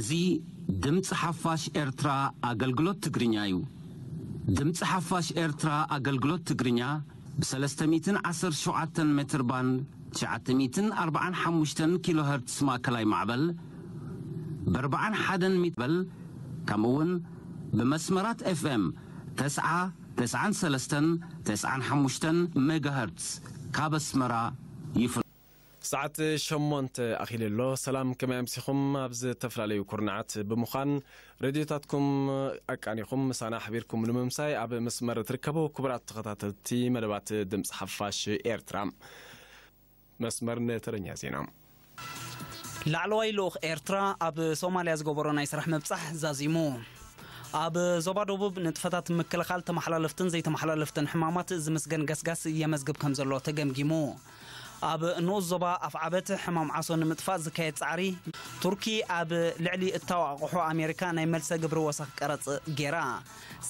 እዚ ድምፂ ሓፋሽ ኤርትራ ኣገልግሎት ትግርኛ እዩ። ድምፂ ሓፋሽ ኤርትራ ኣገልግሎት ትግርኛ ብ317 ሜትር ባንድ፣ 945 ኪሎ ሄርትስ ማእከላይ ማዕበል፣ ብ41 ሜትር በል፣ ከምኡ እውን ብመስመራት ኤፍ ኤም 90፣ 93፣ 95 ሜጋሄርትስ ካብ ኣስመራ ይፍኖ። ሰዓት ሸሞንተ ኣኺሉ ኣሎ። ሰላም፣ ከመይ ኣምሲኹም? ኣብ ዝተፈላለዩ ኩርናዓት ብምዃን ሬድዮታትኩም ኣቃኒኹም ምሳና ሓቢርኩም ንምምሳይ ኣብ መስመር ትርከቡ ክቡራት ተኸታተልቲ መደባት ድምፂ ሓፋሽ ኤርትራ። መስመር ንተረኛ ዜና። ላዕለዋይ ልኡኽ ኤርትራ ኣብ ሶማልያ ዝገበሮ ናይ ስራሕ ምብጻሕ ዛዚሙ። ኣብ ዞባ ደቡብ ንጥፈታት ምክልኻል ተመሓላለፍትን ዘይተመሓላለፍትን ሕማማት ዝምስገን ገስጋስ የመዝግብ ከም ዘሎ ተገምጊሙ። ኣብ ንኡስ ዞባ ኣፍዓበት ሕማም ዓሶ ንምጥፋእ ዝካየድ ጻዕሪ፣ ቱርኪ ኣብ ልዕሊ እታው ኣቕሑ ኣሜሪካ ናይ መልሰ ግብሪ ወሰኽ ቀረጽ ገይራ።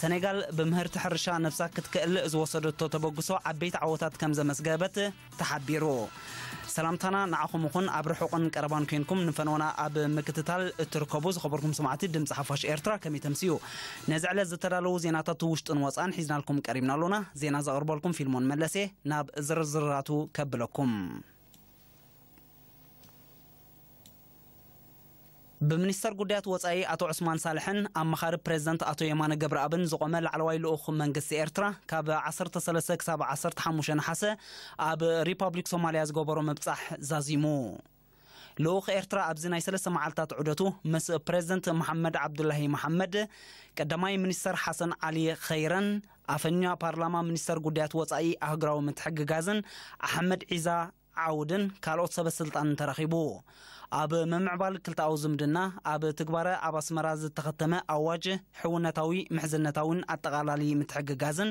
ሰኔጋል ብምህርቲ ሕርሻ ነብሳ ክትክእል ዝወሰደቶ ተበግሶ ዓበይቲ ዓወታት ከም ዘመዝገበት ተሓቢሩ። ሰላምታና ንዓኹም ይኹን፣ ኣብ ርሑቕን ቀረባን ኮይንኩም ንፈነወና ኣብ ምክትታል እትርከቡ ዝኸበርኩም ሰማዕቲ ድምፂ ሓፋሽ ኤርትራ ከመይ ተምስዩ? ነዚ ዕለት ዝተዳለዉ ዜናታት ውሽጥን ወፃእን ሒዝናልኩም ቀሪብና ኣሎና። ዜና ዘቕርበልኩም ፊልሞን መለሴ። ናብ ዝርዝራቱ ከብለኩም። ብሚኒስተር ጉዳያት ወጻኢ ኣቶ ዑስማን ሳልሕን ኣመኻሪ ፕሬዝደንት ኣቶ የማነ ገብረኣብን ዝቖመ ላዕለዋይ ልኡኽ መንግስቲ ኤርትራ ካብ ዓሰርተ ሰለስተ ክሳብ ዓሰርተ ሓሙሽተ ነሓሰ ኣብ ሪፓብሊክ ሶማልያ ዝገበሮ ምብጻሕ ዛዚሙ። ልኡኽ ኤርትራ ኣብዚ ናይ ሰለስተ መዓልታት ዑደቱ ምስ ፕሬዝደንት መሓመድ ዓብዱላሂ መሓመድ፣ ቀዳማይ ሚኒስተር ሓሰን ዓሊ ኸይረን ኣፈኛ ፓርላማ ሚኒስተር ጉዳያት ወጻኢ ኣህጉራዊ ምትሕግጋዝን ኣሕመድ ዒዛ ዓውድን ካልኦት ሰበ ስልጣንን ተራኺቡ። ኣብ ምምዕባል ክልተኣዊ ዝምድና፣ ኣብ ትግባረ ኣብ ኣስመራ ዝተኸተመ ኣዋጅ ሕውነታዊ ምሕዝነታዊን ኣጠቓላሊ ምትሕግጋዝን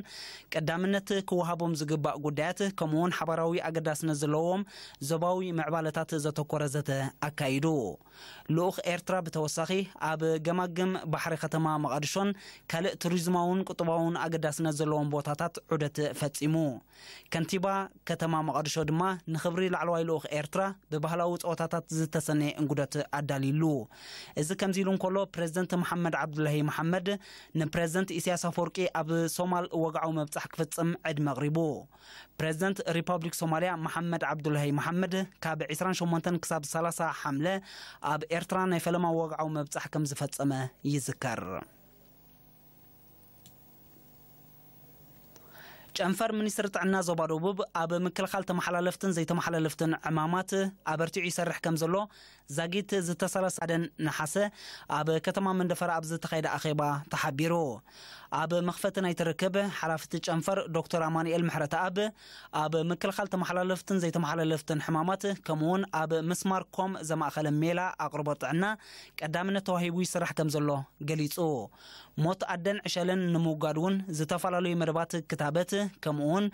ቀዳምነት ክወሃቦም ዝግባእ ጉዳያት፣ ከምኡውን ሓባራዊ ኣገዳስነት ዘለዎም ዞባዊ ምዕባለታት ዘተኮረ ዘተ ኣካይዱ። ልኡኽ ኤርትራ ብተወሳኺ ኣብ ገማግም ባሕሪ ከተማ መቓድሾን ካልእ ቱሪዝማውን ቁጠባውን ኣገዳስነት ዘለዎም ቦታታት ዑደት ፈጺሙ። ከንቲባ ከተማ መቓድሾ ድማ ንኽብሪ ላዕለዋይ ልኡኽ ኤርትራ ብባህላዊ ጸወታታት ዝተሰነየ እንጉዶት ኣዳልዩሉ። እዚ ከምዚ ኢሉ እንከሎ፣ ፕሬዝደንት መሓመድ ዓብዱላሂ መሓመድ ንፕሬዝደንት ኢሳያስ ኣፈወርቂ ኣብ ሶማል ወግዓዊ መብጻሕ ክፍጽም ዕድመ ኣቕሪቡ። ፕሬዝደንት ሪፓብሊክ ሶማልያ መሓመድ ዓብዱላሂ መሓመድ ካብ ዕስራን ሸሞንተን ክሳብ ሰላሳ ሓምለ ኣብ ኤርትራ ናይ ፈለማ ወግዓዊ መብጻሕ ከም ዝፈጸመ ይዝከር። ጨንፈር ሚኒስትሪ ጥዕና ዞባ ደቡብ ኣብ ምክልኻል ተመሓላለፍትን ዘይተመሓላለፍትን ዕማማት ኣበርቲዑ ይሰርሕ ከም ዘሎ ዛጊት ዝተሰላሳደን ነሓሰ ኣብ ከተማ መንደፈራ ኣብ ዝተኻየደ ኣኼባ ተሓቢሩ። ኣብ መኽፈቲ ናይቲ ርክብ፣ ሓላፊ እቲ ጨንፈር ዶክተር ኣማኑኤል ምሕረተኣብ፣ ኣብ ምክልኻል ተመሓላለፍትን ዘይተመሓላለፍትን ሕማማት፣ ከምኡውን ኣብ ምስማር ኮም ዘማእኸለ ሜላ ኣቕርቦት ጥዕና ቀዳምነት ተዋሂቡ ይስራሕ ከም ዘሎ ገሊጹ። ሞት ኣደን ዕሸልን ንምውጋድ እውን ዝተፈላለዩ መደባት ክታበት፣ ከምኡውን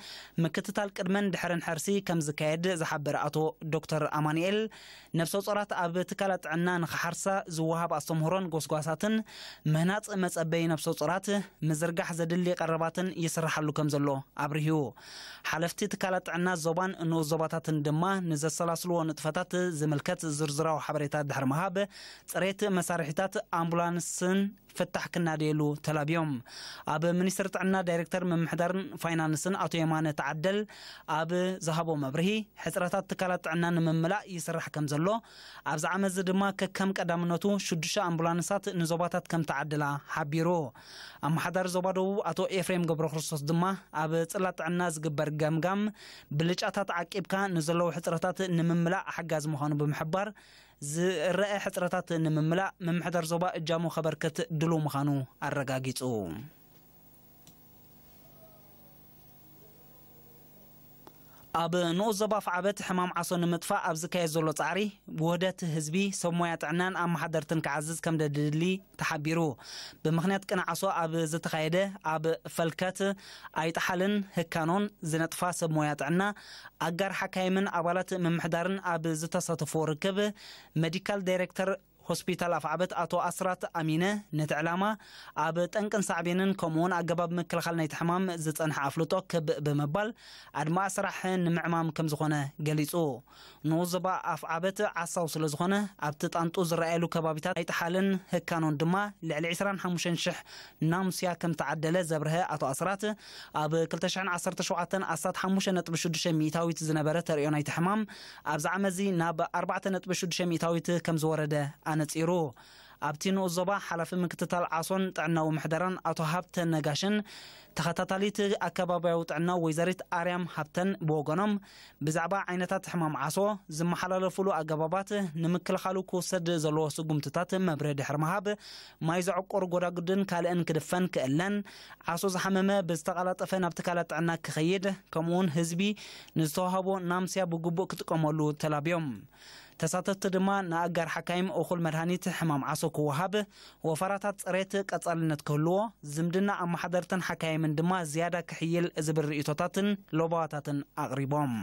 ምክትታል ቅድመን ድሕርን ሕርሲ ከም ዝካየድ ዝሓበረ ኣቶ ዶክተር ኣማኑኤል፣ ነፍሰ ጾራት ኣብ ትካላት ጥዕና ንኽሓርሳ ዝወሃብ ኣስተምህሮን ጎስጓሳትን፣ ምህናጽ መጸበዪ ነፍሰ ጾራት፣ ምዝርጋሕ ዘድሊ ቀረባትን ይስርሓሉ ከም ዘሎ ኣብሪሁ። ሓለፍቲ ትካላት ጥዕና ዞባን ንኡስ ዞባታትን ድማ ንዘሰላስልዎ ንጥፈታት ዝምልከት ዝርዝራዊ ሓበሬታ ድሕሪ ምሃብ፣ ጽሬት መሳርሒታት ኣምቡላንስን ፍታሕ ክናደየሉ ተላብዮም። ኣብ ሚኒስትሪ ጥዕና ዳይሬክተር ምምሕዳርን ፋይናንስን ኣቶ የማነ ተዓደል ኣብ ዝሃቦ መብርሂ፣ ሕጽረታት ትካላት ጥዕና ንምምላእ ይስራሕ ከም ዘሎ፣ ኣብዚ ዓመት እዚ ድማ ከከም ቀዳምነቱ ሽዱሽተ ኣምቡላንሳት ንዞባታት ከም ተዓድላ ሓቢሩ። ኣመሓዳሪ ዞባ ደቡብ ኣቶ ኤፍሬም ገብረክርስቶስ ድማ፣ ኣብ ጽላት ጥዕና ዝግበር ገምጋም፣ ብልጫታት ዓቂብካ ንዘለዉ ሕጽረታት ንምምላእ ሓጋዚ ምዃኑ ብምሕባር፣ ዝረአ ሕጽረታት ንምምላእ ምምሕዳር ዞባ እጃሙ ከበርክት ድሉው ምዃኑ ኣረጋጊጹ። ኣብ ንኡስ ዞባ ኣፍዓበት ሕማም ዓሶ ንምጥፋእ ኣብ ዝካየድ ዘሎ ጻዕሪ፣ ውህደት ህዝቢ፣ ሰብ ሞያ ጥዕናን ኣመሓደርትን ክዓዝዝ ከም ዘድሊ ተሓቢሩ። ብምኽንያት ቅነ ዓሶ ኣብ ዝተኻየደ ኣብ ፈልከት ኣይጠሓልን ህካኖን ዝነጥፋ ሰብ ሞያ ጥዕና፣ ኣጋር ሓካይምን ኣባላት ምምሕዳርን ኣብ ዝተሳተፍዎ ርክብ፣ ሜዲካል ዳይሬክተር ሆስፒታል ኣፍዓበት ኣቶ ኣስራት ኣሚነ፣ ነቲ ዕላማ ኣብ ጠንቅን ሳዕቤንን ከምኡውን ኣገባብ ምክልኻል ናይቲ ሕማም ዝጸንሐ ኣፍልጦ ክብ ብምባል፣ ኣድማዕ ስራሕ ንምዕማም ከም ዝኾነ ገሊጹ። ንኡስ ዞባ ኣፍዓበት ዓሳው ስለ ዝኾነ፣ ኣብቲ ጣንጡ ዝረኣየሉ ከባቢታት ኣይጠሓልን ህካኖን ድማ ልዕሊ ዕስራን ሓሙሽተን ሽሕ ናሙስያ ከም ተዓደለ ዘብርሀ ኣቶ ኣስራት፣ ኣብ ክልተ ሽሕን ዓሰርተ ሸውዓተን ኣስታት ሓሙሽተ ነጥቢ ሽዱሽተ ሚእታዊት ዝነበረ ተርእዮ ናይቲ ሕማም፣ ኣብዚ ዓመት እዚ ናብ ኣርባዕተ ነጥቢ ሽዱሽተ ሚእታዊት ከም ዝወረደ ኣነጺሩ። ኣብቲ ንኡስ ዞባ ሓላፊ ምክትታል ዓሶን ጥዕናዊ ምሕደራን ኣቶ ሃብተ ነጋሽን ተኸታታሊት ኣከባቢያዊ ጥዕና ወይዘሪት ኣርያም ሃብተን ብወገኖም፣ ብዛዕባ ዓይነታት ሕማም ዓሶ፣ ዝመሓላለፉሉ ኣገባባት፣ ንምክልኻሉ ክውሰድ ዘለዎ ስጉምትታት መብርሂ ድሕሪ ምሃብ፣ ማይ ዘዕቁር ጎዳጉድን ካልእን ክድፈን ክእለን፣ ዓሶ ዝሓመመ ብዝተቐላጠፈ ናብ ትካላት ጥዕና ክኸይድ፣ ከምኡውን ህዝቢ ንዝተዋህቦ ናምስያ ብግቡእ ክጥቀመሉ ተላብዮም። ተሳተፍቲ ድማ ንኣጋር ሓካይም እኹል መድሃኒት ሕማም ዓሶ ክወሃብ፣ ወፈራታት ጽሬት ቀጻልነት ክህልዎ፣ ዝምድና ኣመሓደርትን ሓካይምን ድማ ዝያዳ ክሕይል ዝብል ርእይቶታትን ሎባዋታትን ኣቕሪቦም።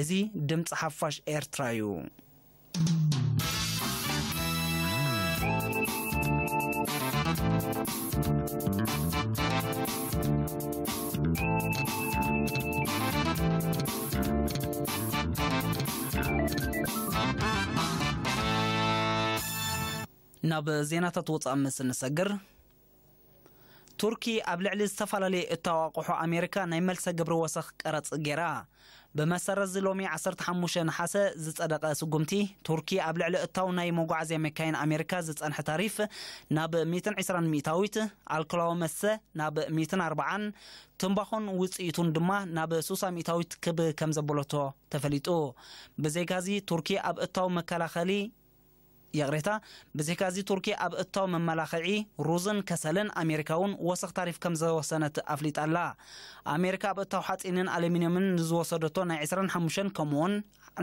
እዚ ድምጺ ሓፋሽ ኤርትራ እዩ። ናብ ዜናታት ወጻኢ ምስ እንሰግር፣ ቱርኪ ኣብ ልዕሊ ዝተፈላለየ እታው ኣቑሑ ኣሜሪካ ናይ መልሰ ግብሪ ወሰኽ ቀረጽ ገይራ። ብመሰረት እዚ ሎሚ ዓሰርተ ሓሙሽተ ነሓሰ ዝጸደቐ ስጉምቲ፣ ቱርኪ ኣብ ልዕሊ እታው ናይ መጓዓዝያ መካይን ኣሜሪካ ዝጸንሐ ታሪፍ ናብ ሚእትን ዕስራን ሚእታዊት፣ ኣልኮላዊ መስተ ናብ ሚእትን ኣርባዓን፣ ትምባኾን ውጽኢቱን ድማ ናብ ሱሳ ሚእታዊት ክብ ከም ዘበለቶ ተፈሊጡ። ብዘይካዚ ቱርኪ ኣብ እታው መከላኸሊ ይቕሬታ፣ ብዘይካዚ ቱርኪ ኣብ እታው መመላኽዒ፣ ሩዝን ከሰልን ኣሜሪካ እውን ወሰኽ ታሪፍ ከም ዘወሰነት ኣፍሊጣ ኣላ። ኣሜሪካ ኣብ እታው ሓፂንን ኣሉሚንየምን ንዝወሰደቶ ናይ ዕስራን ሓሙሽተን ከምኡውን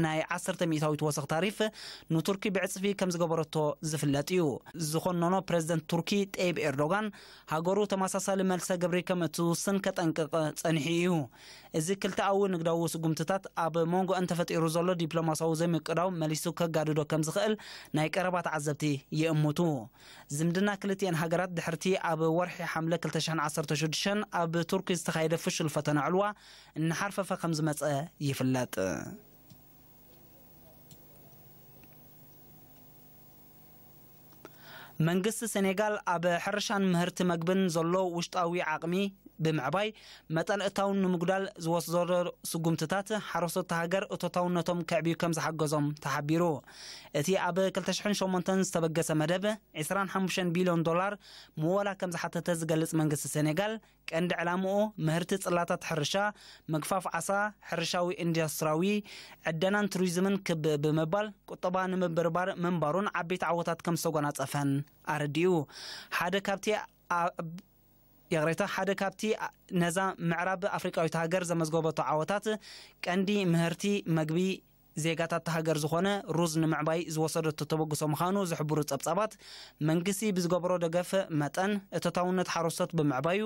ናይ ዓሰርተ ሚእታዊት ወሰኽ ታሪፍ ንቱርኪ ብዕፅፊ ከም ዝገበረቶ ዝፍለጥ እዩ። ዝኾነኖ ፕሬዝደንት ቱርኪ ጠይብ ኤርዶጋን ሃገሩ ተመሳሳሊ መልሰ ግብሪ ከም እትውስን ከጠንቅቕ ጸኒሑ እዩ። እዚ ክልተኣዊ ንግዳዊ ስጉምትታት ኣብ መንጎ እንተፈጢሩ ዘሎ ዲፕሎማሲያዊ ዘይምቅዳው መሊሱ ከጋድዶ ከም ዝኽእል ናይ ቀረባ ተዓዘብቲ ይእምቱ። ዝምድና ክልቲኤን ሃገራት ድሕርቲ ኣብ ወርሒ ሓምለ ክልተ ሽሕን ዓሰርተ ሽዱሽተን ኣብ ቱርኪ ዝተኻየደ ፍሹል ፈተነ ዕልዋ እናሓርፈፈ ከም ዝመጸ ይፍለጥ። መንግስቲ ሴኔጋል ኣብ ሕርሻን ምህርቲ መግብን ዘሎ ውሽጣዊ ዓቕሚ ብምዕባይ፣ መጠን እታውን ንምጉዳል ዝወሰዶ ስጉምትታት ሓረስቶት ሃገር እቶታውነቶም ከዕብዩ ከም ዝሓገዞም ተሓቢሩ። እቲ ኣብ ክልተ ሽሕን ሸሞንተን ዝተበገሰ መደብ ዕስራን ሓሙሽተን ቢልዮን ዶላር ምወላ ከም ዝሓተተ ዝገልጽ መንግስቲ ሴኔጋል፣ ቀንዲ ዕላምኡ ምህርቲ ጽላታት ሕርሻ፣ ምግፋፍ ዓሳ፣ ሕርሻዊ ኢንዱስትሪያዊ ዕደናን ቱሪዝምን ክብ ብምባል ቁጠባ ንምብርባር ምንባሩን ዓበይቲ ዓወታት ከም ዝተጎናጸፈን ኣረዲኡ። ሓደ ካብቲ ኣብ ይቕሬታ፣ ሓደ ካብቲ ነዛ ምዕራብ ኣፍሪቃዊት ሃገር ዘመዝገበቶ ዓወታት ቀንዲ ምህርቲ መግቢ ዜጋታት እታ ሃገር ዝኾነ ሩዝ ንምዕባይ ዝወሰደቶ ተበግሶ ምዃኑ ዝሕብሩ ጸብጻባት፣ መንግስቲ ብዝገብሮ ደገፍ መጠን እቶታውነት ሓረስቶት ብምዕባዩ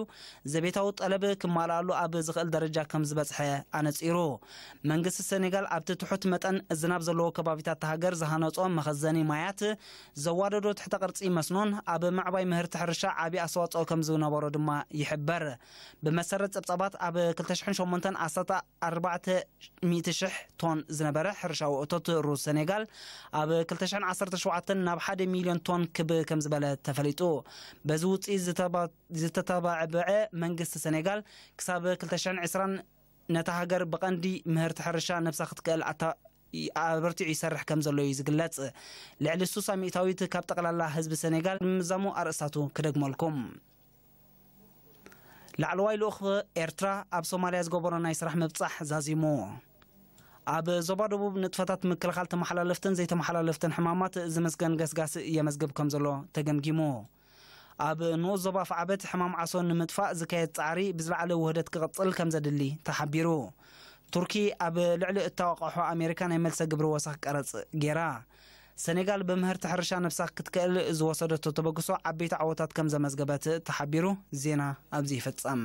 ዘቤታዊ ጠለብ ክማልኣሉ ኣብ ዝኽእል ደረጃ ከም ዝበጽሐ ኣነጺሩ። መንግስቲ ሴኔጋል ኣብቲ ትሑት መጠን ዝናብ ዘለዎ ከባቢታት እታ ሃገር ዝሃነጾ መኸዘኒ ማያት፣ ዘዋደዶ ትሕተ ቅርጺ መስኖን ኣብ ምዕባይ ምህርቲ ሕርሻ ዓቢ ኣስተዋጽኦ ከም ዝነበሮ ድማ ይሕበር። ብመሰረት ጸብጻባት ኣብ ክልተ ሽሕን ሸሞንተን ኣስታት ኣርባዕተ ሚእቲ ሽሕ ቶን ዝነበረ ሕርሻዊ እቶት ሩዝ ሴኔጋል ኣብ ክልተ ሽሕን ዓሰርተ ሸውዓተን ናብ ሓደ ሚልዮን ቶን ክብ ከም ዝበለ ተፈሊጡ። በዚ ውጽኢት ዝተባ-፣ ዝተተባብዐ መንግስቲ ሴኔጋል ክሳብ ክልተ ሽሕን ዕስራን ነታ ሃገር ብቐንዲ ምህርቲ ሕርሻ ነብሳ ክትክእል ኣታ-፣ ኣበርቲዑ ይሰርሕ ከም ዘሎ እዩ ዝግለጽ። ልዕሊ ሱሳ ሚእታዊት ካብ ጠቕላላ ህዝቢ ሴኔጋል ምዛሙ ኣርእስታቱ ክደግመልኩም። ላዕለዋይ ልኡኽ ኤርትራ ኣብ ሶማልያ ዝገበሮ ናይ ስራሕ ምብጻሕ ዛዚሙ። ኣብ ዞባ ደቡብ ንጥፈታት ምክልኻል ተመሓላለፍትን ዘይተመሓላለፍትን ሕማማት ዝምስገን ገስጋስ የመዝግብ ከም ዘሎ ተገምጊሙ። ኣብ ንኡስ ዞባ ኣፍዓበት ሕማም ዓሶ ንምጥፋእ ዝካየድ ጻዕሪ ብዝለዓለ ውህደት ክቕጽል ከም ዘድሊ ተሓቢሩ። ቱርኪ ኣብ ልዕሊ እታወቃሑ ኣሜሪካ ናይ መልሰ ግብሪ ወሰኽ ቀረጽ ገይራ። ሰኔጋል ብምህርቲ ሕርሻ ነብሳ ክትክእል ዝወሰደቶ ተበግሶ ዓበይቲ ዓወታት ከም ዘመዝገበት ተሓቢሩ። ዜና ኣብዚ ይፍጸም።